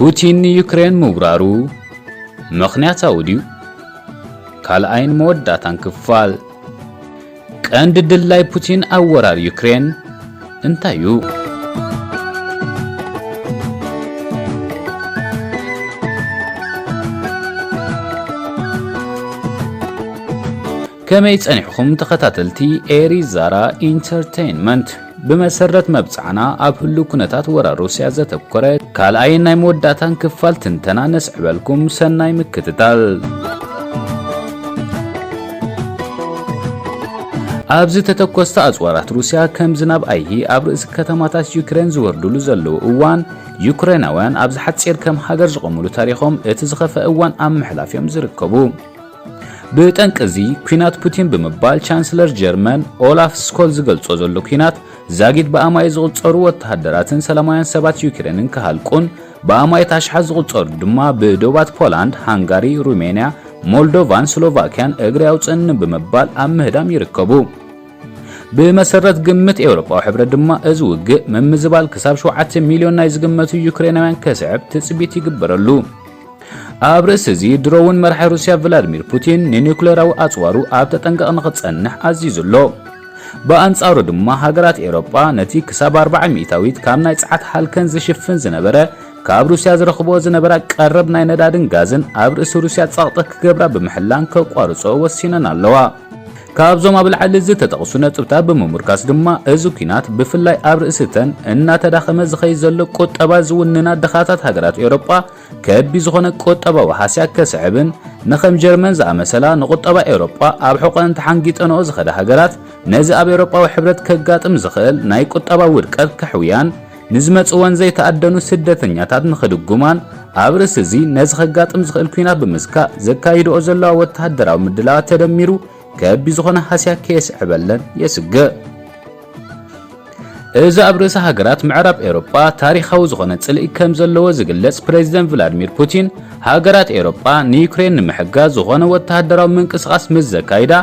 ፑቲን ንዩክሬን ምውራሩ ምኽንያታዊ ድዩ? ካልኣይን መወዳእታን ክፋል። ቀንዲ ድላይ ፑቲን ኣብ ወራር ዩክሬን እንታይ እዩ? ከመይ ጸኒሕኹም ተኸታተልቲ ኤሪ ዛራ ኢንተርቴይንመንት? ብመሰረት መብጻዕና ኣብ ህሉው ኩነታት ወራር ሩስያ ዘተኮረ ካልኣይን ናይ መወዳእታን ክፋል ትንተና ነስዕበልኩም። ሰናይ ምክትታል። ኣብዚ ተተኮስቲ ኣጽዋራት ሩስያ ከም ዝናብ ኣይሂ ኣብ ርእሲ ከተማታት ዩክሬን ዝወርዱሉ ዘለዉ እዋን፣ ዩክሬናውያን ኣብዚ ሓጺር ከም ሃገር ዝቖሙሉ ታሪኾም እቲ ዝኸፍአ እዋን ኣብ ምሕላፍ እዮም ዝርከቡ። ብጠንቂ እዚ ኲናት ፑቲን ብምባል ቻንስለር ጀርመን ኦላፍ ስኮል ዝገልጾ ዘሎ ኲናት፣ ዛጊት ብኣማይ ዝቑጸሩ ወተሃደራትን ሰላማውያን ሰባት ዩክሬንን ክሃልቁን፣ ብኣማይት ኣሽሓት ዝቑጸሩ ድማ ብዶባት ፖላንድ፣ ሃንጋሪ፣ ሩሜንያ፣ ሞልዶቫን ስሎቫኪያን እግሪ ኣውጽእኒ ብምባል ኣብ ምህዳም ይርከቡ። ብመሰረት ግምት ኤውሮጳዊ ሕብረት ድማ፣ እዚ ውግእ ምምዝባል ክሳብ ሸውዓተ ሚልዮን ናይ ዝግመቱ ዩክሬናውያን ከስዕብ ትጽቢት ይግበረሉ። ኣብ ርእሲ እዚ፣ ድሮ እውን መራሒ ሩስያ ቭላድሚር ፑቲን ንኒውክሌራዊ ኣጽዋሩ ኣብ ተጠንቀቕ ንኽጸንሕ ኣዚዙ ኣሎ። ብኣንጻሩ ድማ፣ ሃገራት ኤውሮጳ ነቲ ክሳብ ኣርብዓ ሚእታዊት ካብ ናይ ጸዓት ሃልከን ዝሽፍን ዝነበረ፣ ካብ ሩስያ ዝረኽብኦ ዝነበራ ቀረብ ናይ ነዳድን ጋዝን ኣብ ርእሲ ሩስያ ጸቕጢ ክገብራ ብምሕላን ከቋርጾ ወሲነን ኣለዋ። ካብዞም ኣብ ላዕሊ ዝተጠቕሱ ነጥብታት ብምምርካስ ድማ፣ እዚ ኲናት ብፍላይ ኣብ ርእሲ እተን እናተዳኸመ ዝኸይድ ዘሎ ቁጠባ ዝውንና ድኻታት ሃገራት ኤውሮጳ ከቢ ዝኾነ ቁጠባዊ ሃስያ ከስዕብን፣ ንኸም ጀርመን ዝኣመሰላ ንቁጠባ ኤውሮጳ ኣብ ሕቖአን ተሓንጊጠንኦ ዝኸዳ ሃገራት፣ ነዚ ኣብ ኤውሮጳዊ ሕብረት ከጋጥም ዝኽእል ናይ ቁጠባ ውድቀት ከሕውያን፣ ንዝመጽወን ዘይተኣደኑ ስደተኛታት ንኽድጉማን፣ ኣብ ርእሲ እዚ ነዚ ከጋጥም ዝኽእል ኲናት ብምስካእ ዘካይድኦ ዘለዋ ወተሃደራዊ ምድላዋት ተደሚሩ፣ ከቢ ዝኾነ ሃስያ ከየስዕበለን የስግእ። እዚ ኣብ ርእሲ ሃገራት ምዕራብ ኤውሮጳ ታሪኻዊ ዝኾነ ጽልኢ ከም ዘለዎ ዝግለጽ ፕሬዚደንት ቭላድሚር ፑቲን፣ ሃገራት ኤውሮጳ ንዩክሬን ንምሕጋዝ ዝኾነ ወተሃደራዊ ምንቅስቓስ ምስ ዘካይዳ፣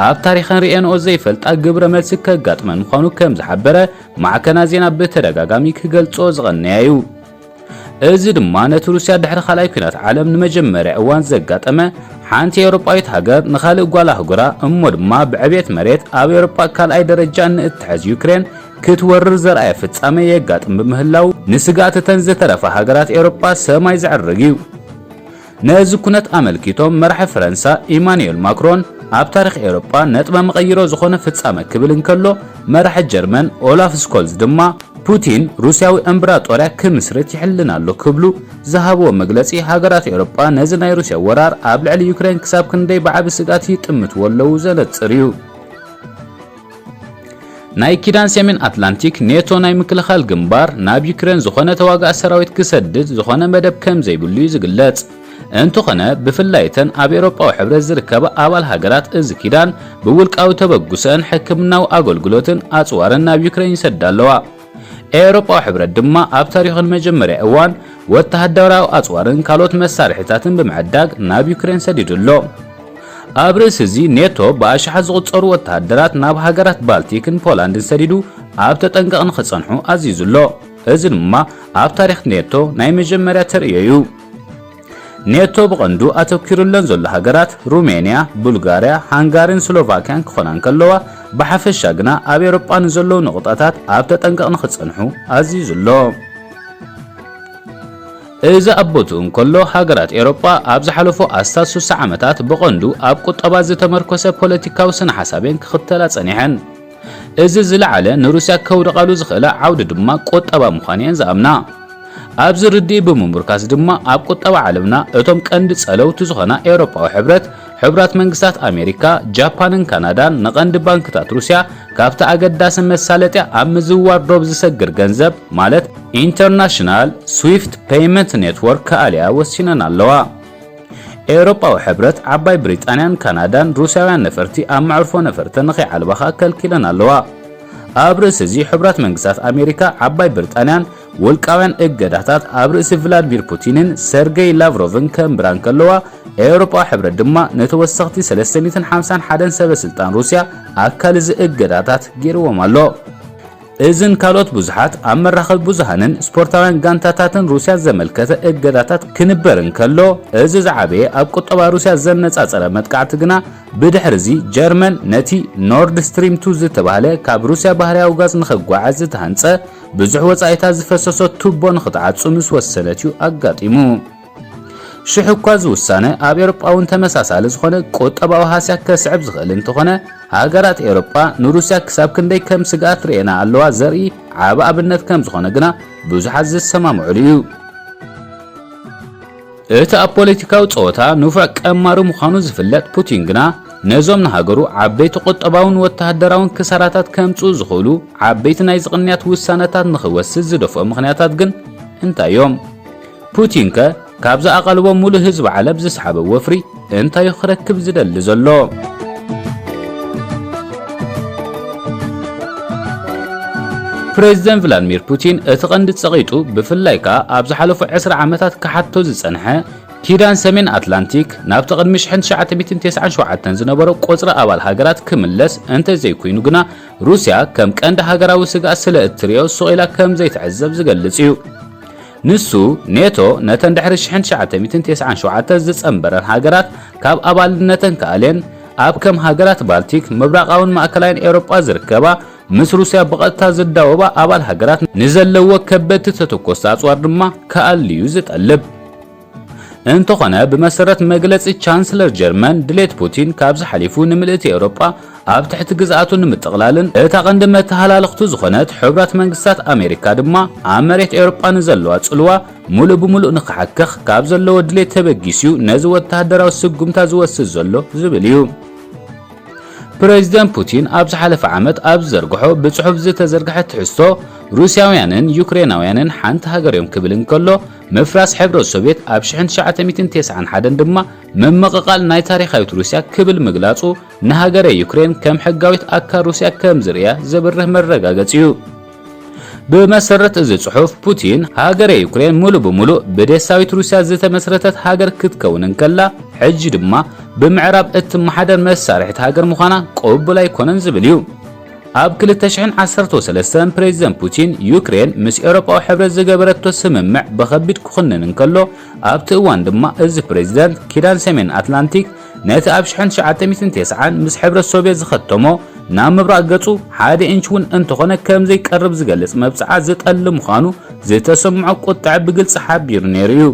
ኣብ ታሪኸን ርእየንኦ ዘይፈልጣ ግብረ መልሲ ከጋጥመን ምዃኑ ከም ዝሓበረ ማዕከናት ዜና ብተደጋጋሚ ክገልጾ ዝቐነያ እዩ። እዚ ድማ ነቲ ሩስያ ድሕሪ ካልኣይ ኲናት ዓለም ንመጀመርያ እዋን ዘጋጠመ፣ ሓንቲ ኤውሮጳዊት ሃገር ንኻልእ ጓል ኣህጉራ እሞ ድማ ብዕብየት መሬት ኣብ ኤውሮጳ ካልኣይ ደረጃ ንእትሕዝ ዩክሬን ክትወርር ዘርኣየ ፍጻመ የጋጥም ብምህላው፣ ንስግኣት እተን ዝተረፋ ሃገራት ኤውሮጳ ሰማይ ዘዕርግ እዩ። ነዚ ኩነት ኣመልኪቶም መራሒ ፈረንሳ ኢማኑኤል ማክሮን፣ ኣብ ታሪኽ ኤውሮጳ ነጥበ መቐይሮ ዝኾነ ፍጻመ ክብል እንከሎ፣ መራሒ ጀርመን ኦላፍ ስኮልዝ ድማ፣ ፑቲን ሩስያዊ እምብራጦርያ ክምስርት ይሕልን ኣሎ ክብሉ ዝሃብዎ መግለጺ፣ ሃገራት ኤውሮጳ ነዚ ናይ ሩስያ ወራር ኣብ ልዕሊ ዩክሬን ክሳብ ክንደይ ብዓቢ ስግኣት ይጥምትዎ ኣለዉ ዘነጽር እዩ። ናይ ኪዳን ሰሜን ኣትላንቲክ ኔቶ ናይ ምክልኻል ግንባር ናብ ዩክሬን ዝኾነ ተዋጋእ ሰራዊት ክሰድድ ዝኾነ መደብ ከም ዘይብሉ እዩ ዝግለጽ። እንተኾነ፣ ብፍላይ እተን ኣብ ኤውሮጳዊ ሕብረት ዝርከባ ኣባል ሃገራት እዚ ኪዳን ብውልቃዊ ተበግሶአን ሕክምናዊ ኣገልግሎትን ኣጽዋርን ናብ ዩክሬን ይሰዳ ኣለዋ። ኤውሮጳዊ ሕብረት ድማ ኣብ ታሪኹ ንመጀመርያ እዋን ወተሃደራዊ ኣጽዋርን ካልኦት መሳርሒታትን ብምዕዳግ ናብ ዩክሬን ሰዲዱ ኣሎ። ኣብ ርእሲ እዚ ኔቶ ብኣሽሓት ዝቑጸሩ ወተሃደራት ናብ ሃገራት ባልቲክን ፖላንድን ሰዲዱ ኣብ ተጠንቀቕ ንኽጸንሑ ኣዚዙ ኣሎ። እዚ ድማ ኣብ ታሪኽ ኔቶ ናይ መጀመርያ ተርእዮ እዩ። ኔቶ ብቐንዱ ኣተኲሩለን ዘሎ ሃገራት ሩሜንያ፣ ቡልጋርያ፣ ሃንጋሪን ስሎቫክያን ክኾና እንከለዋ፣ ብሓፈሻ ግና ኣብ ኤውሮጳ ንዘለዉ ነቑጣታት ኣብ ተጠንቀቕ ንኽጸንሑ ኣዚዙ ኣሎ። እዚ ኣብ ቦትኡ እንከሎ፣ ሃገራት ኤውሮጳ ኣብ ዝሓለፉ ኣስታት ስሳ ዓመታት ብቐንዱ ኣብ ቁጠባ ዝተመርኮሰ ፖለቲካዊ ስነ ሓሳብ እየን ክኽተላ ጸኒሐን። እዚ ዝለዓለ ንሩስያ ከውድቓሉ ዝኽእላ ዓውዲ ድማ ቁጠባ ምዃኑ እየን ዝኣምና። ኣብዚ ርድኢ ብምምርካስ ድማ ኣብ ቁጠባ ዓለምና እቶም ቀንዲ ጸለውቲ ዝኾና ኤውሮጳዊ ሕብረት፣ ሕቡራት መንግስታት ኣሜሪካ፣ ጃፓንን ካናዳን ንቐንዲ ባንክታት ሩስያ ካብቲ ኣገዳሲ መሳለጥያ ኣብ ምዝውዋር ዶብ ዝሰግር ገንዘብ ማለት ኢንተርናሽናል ስዊፍት ፔይመንት ኔትወርክ ክኣልያ ወሲነን ኣለዋ። ኤውሮጳዊ ሕብረት፣ ዓባይ ብሪጣንያን ካናዳን ሩስያውያን ነፈርቲ ኣብ መዕርፎ ነፈርተን ንኸይዓልባኻ ከልኪለን ኣለዋ። ኣብ ርእሲ እዚ፣ ሕቡራት መንግስታት ኣሜሪካ፣ ዓባይ ብሪጣንያን ውልቃውያን እገዳታት ኣብ ርእሲ ቭላድሚር ፑቲንን ሰርገይ ላቭሮቭን ከንብራ እንከለዋ፣ ኤውሮጳዊ ሕብረት ድማ ንተወሰኽቲ ሰለስተ ሚእትን ሓምሳን ሓደን ሰበ ስልጣን ሩስያ ኣካል እዚ እገዳታት ገይርዎም ኣሎ። እዝን ካልኦት ብዙሓት ኣብ መራኸቢ ብዙሃንን ስፖርታውያን ጋንታታትን ሩስያ ዘመልከተ እገዳታት ክንበር እንከሎ፣ እዚ ዝዓበየ ኣብ ቁጠባ ሩስያ ዘነጻጸረ መጥቃዕቲ ግና፣ ብድሕርዚ ጀርመን ነቲ ኖርድ ስትሪም ቱ ዝተባህለ ካብ ሩስያ ባህርያዊ ጋዝ ንኸጓዓዝ ዝተሃንጸ ብዙሕ ወጻኢታት ዝፈሰሶ ቱቦ ንኽትዓጹ ምስ ወሰነት እዩ ኣጋጢሙ። ሽሕ እኳ እዚ ውሳነ ኣብ ኤውሮጳ እውን ተመሳሳሊ ዝኾነ ቁጠባዊ ሃስያ ከስዕብ ዝኽእል እንተኾነ፣ ሃገራት ኤውሮጳ ንሩስያ ክሳብ ክንደይ ከም ስግኣት ርእየና ኣለዋ ዘርኢ ዓቢ ኣብነት ከም ዝኾነ ግና ብዙሓት ዝሰማምዑሉ እዩ። እቲ ኣብ ፖለቲካዊ ጸወታ ንፉዕ ቀማሪ ምዃኑ ዝፍለጥ ፑቲን ግና፣ ነዞም ንሃገሩ ዓበይቲ ቁጠባውን ወተሃደራውን ክሳራታት ከምጽኡ ዝኽእሉ ዓበይቲ ናይ ዝቕንያት ውሳነታት ንኽወስድ ዝደፍኦ ምኽንያታት ግን እንታይ እዮም? ፑቲንከ ካብዚ ኣቓልቦ ሙሉእ ህዝቢ ዓለም ዝሰሓበ ወፍሪ እንታይ እዩ ክረክብ ዝደሊ ዘሎ? ፕሬዚደንት ቭላድሚር ፑቲን እቲ ቀንዲ ጸቒጡ፣ ብፍላይ ከኣ ኣብ ዝሓለፉ ዕስራ ዓመታት ክሓቶ ዝጸንሐ፣ ኪዳን ሰሜን ኣትላንቲክ ናብቲ ቅድሚ ሽሕን ትሽዓተ ሚእትን ተስዓን ሸውዓተን ዝነበሮ ቁጽሪ ኣባል ሃገራት ክምለስ እንተዘይኮይኑ ግና፣ ሩስያ ከም ቀንዲ ሃገራዊ ስግኣት ስለ እትርእዮ ሱቕ ኢላ ከም ዘይትዕዘብ ዝገልጽ እዩ። ንሱ፣ ኔቶ ነተን ድሕሪ ሽሕን ትሽዓተ ሚእትን ተስዓን ሸውዓተን ዝጸንበረን ሃገራት ካብ ኣባልነተን ክኣልየን፣ ኣብ ከም ሃገራት ባልቲክ፣ ምብራቓውን ማእከላይን ኤውሮጳ ዝርከባ፣ ምስ ሩስያ ብቐጥታ ዝዳወባ ኣባል ሃገራት ንዘለዎ ከበድቲ ተተኮስቲ ኣጽዋር ድማ ክኣልዩ ዝጠልብ። እንተኾነ፣ ብመሰረት መግለጺ ቻንስለር ጀርመን፣ ድሌት ፑቲን ካብዚ ሓሊፉ ንምልእቲ ኤውሮጳ ኣብ ትሕቲ ግዝኣቱ ንምጥቕላልን እታ ቀንዲ መተሃላለኽቱ ዝኾነት ሕቡራት መንግስታት ኣሜሪካ ድማ ኣብ መሬት ኤውሮጳ ንዘለዋ ጽልዋ ሙሉእ ብሙሉእ ንኽሓክኽ ካብ ዘለዎ ድሌት ተበጊስ'ዩ ነዚ ወተሃደራዊ ስጉምታ ዝወስድ ዘሎ ዝብል እዩ። ፕሬዚደንት ፑቲን ኣብ ዝሓለፈ ዓመት ኣብ ዝዘርግሖ ብጽሑፍ ዝተዘርግሐ ትሕዝቶ፣ ሩስያውያንን ዩክሬናውያንን ሓንቲ ሃገር እዮም ክብል እንከሎ፣ ምፍራስ ሕብረት ሶቭየት ኣብ ሽሕን ትሽዓተ ሚእትን ተስዓን ሓደን ድማ ምምቕቓል ናይ ታሪኻዊት ሩስያ ክብል ምግላጹ፣ ንሃገረ ዩክሬን ከም ሕጋዊት ኣካል ሩስያ ከም ዝርእያ ዘብርህ መረጋገጺ እዩ። ብመሰረት እዚ ጽሑፍ፣ ፑቲን፣ ሃገረ ዩክሬን ሙሉእ ብሙሉእ ብዴሳዊት ሩስያ ዝተመስረተት ሃገር ክትከውን እንከላ፣ ሕጂ ድማ ብምዕራብ እትመሓደር መሳርሒት ሃገር ምዃና ቅቡል ኣይኮነን ዝብል እዩ። ኣብ ክልተ ሽሕን ዓሰርተ ሰለስተን ፕሬዚደንት ፑቲን፣ ዩክሬን ምስ ኤውሮጳዊ ሕብረት ዝገበረቶ ስምምዕ ብኸቢድ ክኹንን እንከሎ፣ ኣብቲ እዋን ድማ እዚ ፕሬዚደንት፣ ኪዳን ሰሜን ኣትላንቲክ ነቲ ኣብ ሽሕን ትሽዓተ ሚእትን ተስዓን ምስ ሕብረት ሶቭየት ዝኸተሞ፣ ናብ ምብራቕ ገጹ ሓደ ኢንች እውን እንተኾነ ከም ዘይቀርብ ዝገልጽ መብጽዓ ዝጠሊ ምዃኑ ዝተሰምዖ ቁጥዐ ብግልጺ ሓቢሩ ነይሩ እዩ።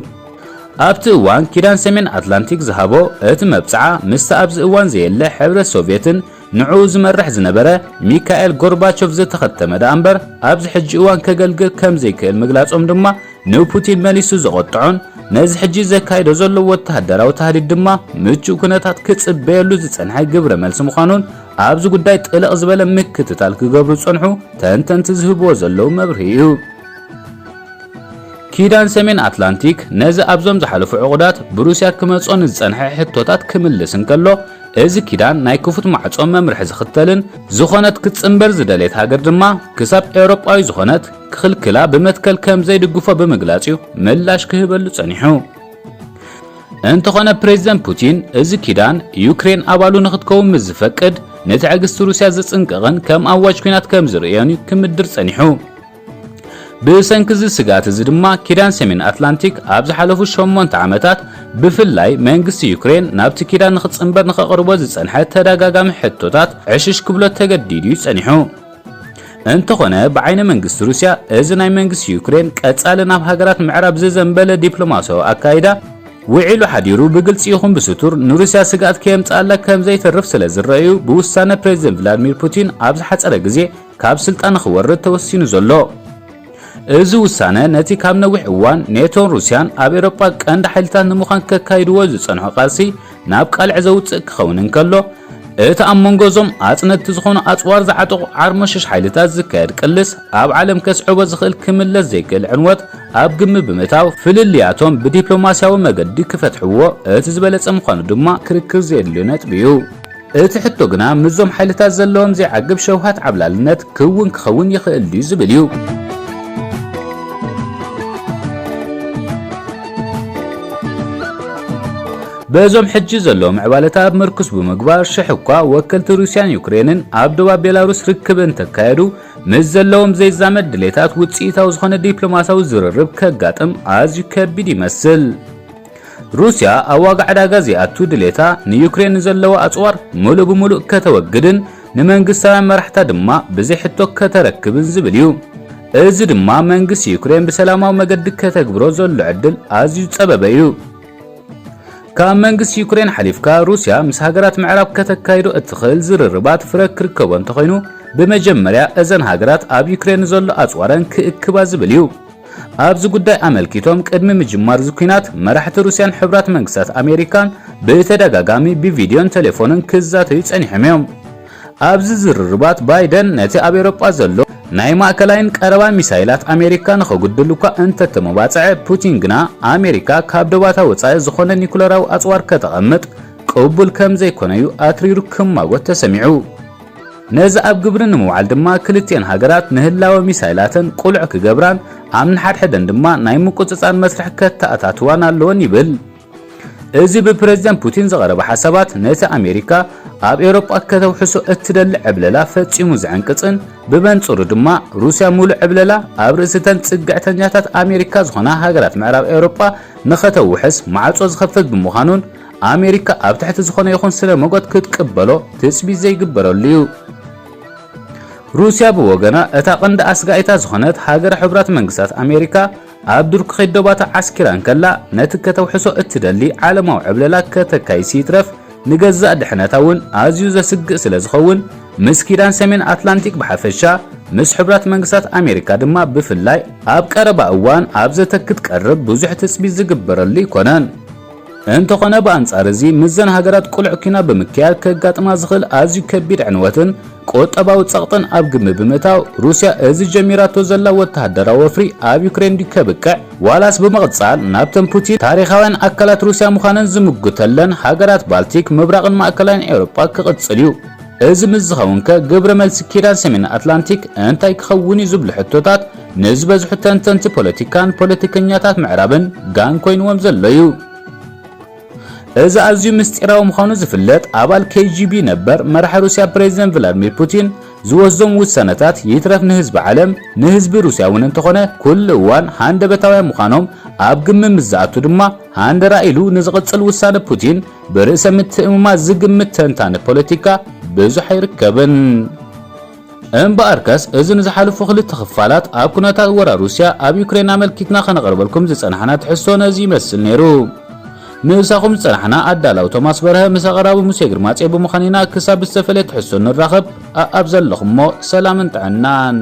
ኣብቲ እዋን ኪዳን ሰሜን ኣትላንቲክ ዝሃቦ እቲ መብጽዓ፣ ምስቲ ኣብዚ እዋን ዘየለ ሕብረት ሶቭየትን ንዕኡ ዝመርሕ ዝነበረ ሚካኤል ጎርባቾቭ ዝተኸተመ ደኣ እምበር፣ ኣብዚ ሕጂ እዋን ከገልግል ከም ዘይክእል ምግላጾም ድማ ንፑቲን መሊሱ ዘቖጥዖን ነዚ ሕጂ ዘካይዶ ዘሎ ወተሃደራዊ ታህዲድ ድማ ምቹእ ኩነታት ክጽበየሉ ዝጸንሐ ግብረ መልሲ ምዃኑን ኣብዚ ጉዳይ ጥልቕ ዝበለ ምክትታል ክገብሩ ዝጸንሑ ተንተንቲ ዝህብዎ ዘለዉ መብርሂ እዩ። ኪዳን ሰሜን ኣትላንቲክ ነዚ ኣብዞም ዝሓለፉ ዕቑዳት ብሩስያ ክመጾ ንዝጸንሐ ሕቶታት ክምልስ እንከሎ፣ እዚ ኪዳን ናይ ክፉት ማዕጾ መምርሒ ዝኽተልን ዝኾነት ክትጽንበር ዝደለየት ሃገር ድማ ክሳብ ኤውሮጳዊ ዝኾነት ክኽልክላ ብመትከል ከም ዘይድግፎ ብምግላጽ እዩ ምላሽ ክህበሉ ጸኒሑ። እንተኾነ ፕሬዚደንት ፑቲን እዚ ኪዳን ዩክሬን ኣባሉ ንኽትከውን ምስ ዝፈቅድ ንትዕግስቲ ሩስያ ዝጽንቀቕን ከም ኣዋጅ ኲናት ከም ዝርእዮን እዩ ክምድር ጸኒሑ። ብሰንኪ እዚ ስግኣት እዚ ድማ ኪዳን ሰሜን ኣትላንቲክ ኣብ ዝሓለፉ ሸሞንተ ዓመታት ብፍላይ መንግስቲ ዩክሬን ናብቲ ኪዳን ንኽጽንበር ንኸቕርቦ ዝጸንሐ ተደጋጋሚ ሕቶታት ዕሽሽ ክብሎ ተገዲዱ እዩ ጸኒሑ። እንተኾነ ብዓይኒ መንግስቲ ሩስያ እዚ ናይ መንግስቲ ዩክሬን ቀጻሊ ናብ ሃገራት ምዕራብ ዝዘንበለ ዲፕሎማስያዊ ኣካይዳ ውዒሉ ሓዲሩ ብግልጺ ይኹን ብስቱር ንሩስያ ስግኣት ከየምጽኣላ ከም ዘይተርፍ ስለ ዝረኣዩ ብውሳነ ፕሬዚደንት ቭላድሚር ፑቲን ኣብ ዝሓጸረ ግዜ ካብ ስልጣን ንኽወርድ ተወሲኑ ዘሎ። እዚ ውሳነ ነቲ ካብ ነዊሕ እዋን ኔቶን ሩስያን ኣብ ኤውሮጳ ቀንዲ ሓይልታት ንምዃን ከካይድዎ ዝጸንሑ ቃልሲ ናብ ቃልዕ ዘውጽእ ክኸውን እንከሎ፣ እቲ ኣብ መንጎ እዞም ኣጽነትቲ ዝኾኑ ኣጽዋር ዝዓጠቑ ዓርሞሽሽ ሓይልታት ዝካየድ ቅልስ ኣብ ዓለም ከስዕቦ ዝኽእል ክምለስ ዘይክእል ዕንወት ኣብ ግምት ብምእታው ፍልልያቶም ብዲፕሎማስያዊ መገዲ ክፈትሕዎ እቲ ዝበለጸ ምዃኑ ድማ ክርክር ዘየድልዮ ነጥቢ እዩ። እቲ ሕቶ ግና ምስዞም ሓይልታት ዘለዎም ዘይዓግብ ሸውሃት ዓብላልነት ክውን ክኸውን ይኽእል ድዩ ዝብል እዩ። በዞም ሕጂ ዘለዉ ምዕባለታት ምርኩስ ብምግባር፣ ሽሕ እኳ ወከልቲ ሩስያን ዩክሬንን ኣብ ዶባት ቤላሩስ ርክብ እንተካየዱ፣ ምስ ዘለዎም ዘይዛመድ ድሌታት ውጽኢታዊ ዝኾነ ዲፕሎማሳዊ ዝርርብ ከጋጥም ኣዝዩ ከቢድ ይመስል። ሩስያ ኣብ ዋጋ ዕዳጋ ዘይኣቱ ድሌታ ንዩክሬን ንዘለዎ ኣጽዋር ምሉእ ብምሉእ ከተወግድን ንመንግስታውያን መራሕታ ድማ ብዘይ ሕቶ ከተረክብን ዝብል እዩ። እዚ ድማ መንግስቲ ዩክሬን ብሰላማዊ መገዲ ከተግብሮ ዘሎ ዕድል ኣዝዩ ዝጸበበ እዩ። ካብ መንግስቲ ዩክሬን ሓሊፍካ ሩስያ ምስ ሃገራት ምዕራብ ከተካይዶ እትኽእል ዝርርባት ፍረ ክርከቦ እንተኾይኑ፣ ብመጀመርያ እዘን ሃገራት ኣብ ዩክሬን ዘሎ ኣጽዋረን ክእክባ ዝብል እዩ። ኣብዚ ጉዳይ ኣመልኪቶም ቅድሚ ምጅማር እዚ ኲናት መራሕቲ ሩስያን ሕቡራት መንግስታት ኣሜሪካን ብተደጋጋሚ ብቪድዮን ቴሌፎንን ክዛተዩ ጸኒሖም እዮም። ኣብዚ ዝርርባት ባይደን ነቲ ኣብ ኤውሮጳ ዘሎ ናይ ማእከላይን ቀረባን ሚሳይላት ኣሜሪካ ንኸጉድል እኳ እንተተመባጽዐ፣ ፑቲን ግና ኣሜሪካ ካብ ዶባታ ወጻኢ ዝኾነ ኒኩለራዊ ኣጽዋር ከተቐምጥ ቅቡል ከም ዘይኮነ'ዩ ኣትሪሩ ክማጎት ተሰሚዑ። ነዚ ኣብ ግብሪ ንምውዓል ድማ ክልቲኤን ሃገራት ንህላወ ሚሳይላተን ቅሉዕ ክገብራን ኣብ ንሓድሕደን ድማ ናይ ምቁጽጻር መስርሕ ከተኣታትዋን ኣለወን ይብል። እዚ ብፕረዚደንት ፑቲን ዝቐረበ ሓሳባት ነቲ ኣሜሪካ ኣብ ኤውሮጳ ከተውሕሶ እትደሊ ዕብለላ ፈጺሙ ዘዕንቅጽን ብመንጽሩ ድማ ሩስያ ሙሉእ ዕብለላ ኣብ ርእሲተን ጽግዕተኛታት ኣሜሪካ ዝኾና ሃገራት ምዕራብ ኤውሮጳ ንኸተውሕስ ማዕጾ ዝኸፍት ብምዃኑን ኣሜሪካ ኣብ ትሕቲ ዝኾነ ይኹን ስነ መጎት ክትቅበሎ ትጽቢት ዘይግበረሉ እዩ። ሩስያ ብወገና እታ ቀንዲ ኣስጋኢታ ዝኾነት ሃገረ ሕቡራት መንግስታት ኣሜሪካ ኣብ ዱር ክኸይድ ዶባታ ዓስኪራ እንከላ ነቲ ከተውሕሶ እትደሊ ዓለማዊ ዕብለላ ከተካይሲ ይትረፍ ንገዛእ ድሕነታ እውን ኣዝዩ ዘስግእ ስለ ዝኸውን ምስ ኪዳን ሰሜን ኣትላንቲክ ብሓፈሻ ምስ ሕቡራት መንግስታት ኣሜሪካ ድማ ብፍላይ ኣብ ቀረባ እዋን ኣብ ዘተ ክትቀርብ ብዙሕ ትጽቢት ዝግበረሉ ኣይኮነን። እንተኾነ ብኣንጻር እዚ ምስዘን ሃገራት ቅሉዕ ኲናት ብምክያድ ከጋጥማ ዝኽእል ኣዝዩ ከቢድ ዕንወትን ቁጠባዊ ጸቕጥን ኣብ ግምት ብምእታው ሩስያ እዚ ጀሚራቶ ዘላ ወተሃደራዊ ወፍሪ ኣብ ዩክሬን ድዩ ከብቅዕ ዋላስ ብምቕጻል ናብተን ፑቲን ታሪኻውያን ኣካላት ሩስያ ምዃነን ዝምጉተለን ሃገራት ባልቲክ ምብራቕን ማእከላይን ኤውሮጳ ክቕጽል እዩ። እዚ ምስ ዝኸውንከ ግብረ መልሲ ኪዳን ሰሜን ኣትላንቲክ እንታይ ክኸውን እዩ ዝብሉ ሕቶታት ንዝበዝሑ ተንተንቲ ፖለቲካን ፖለቲከኛታት ምዕራብን ጋን ኮይንዎም ዘሎ እዩ። እዚ ኣዝዩ ምስጢራዊ ምዃኑ ዝፍለጥ ኣባል ኬ ጂ ቢ ነበር መራሒ ሩስያ ፕሬዚደንት ቭላድሚር ፑቲን ዝወስዶም ውሳነታት ይትረፍ ንህዝቢ ዓለም ንህዝቢ ሩስያ እውን እንተኾነ ኩሉ እዋን ሃንደበታውያን ምዃኖም ኣብ ግምት ምስ ዝኣቱ ድማ ሃንደራ ኢሉ ንዝቕጽል ውሳነ ፑቲን ብርእሰ ምትእምማን ዝግምት ተንታኒ ፖለቲካ ብዙሕ ኣይርከብን። እምበኣርከስ እዚ ንዝሓለፉ ክልተ ክፋላት ኣብ ኩነታት ወራር ሩስያ ኣብ ዩክሬን ኣመልኪትና ከነቕርበልኩም ዝጸናሕና ትሕዝቶ ነዚ ይመስል ነይሩ። ምሳኹም ዝጸናሕና ኣዳላዊ ቶማስ በርሀ ምስ ኣቕራቢ ሙሴ ግርማጼ ብምዃን ኢና። ክሳብ ዝተፈለየ ትሕዝቶ ንራኸብ፣ ኣኣብ ዘለኹሞ ሰላምን ጥዕናን።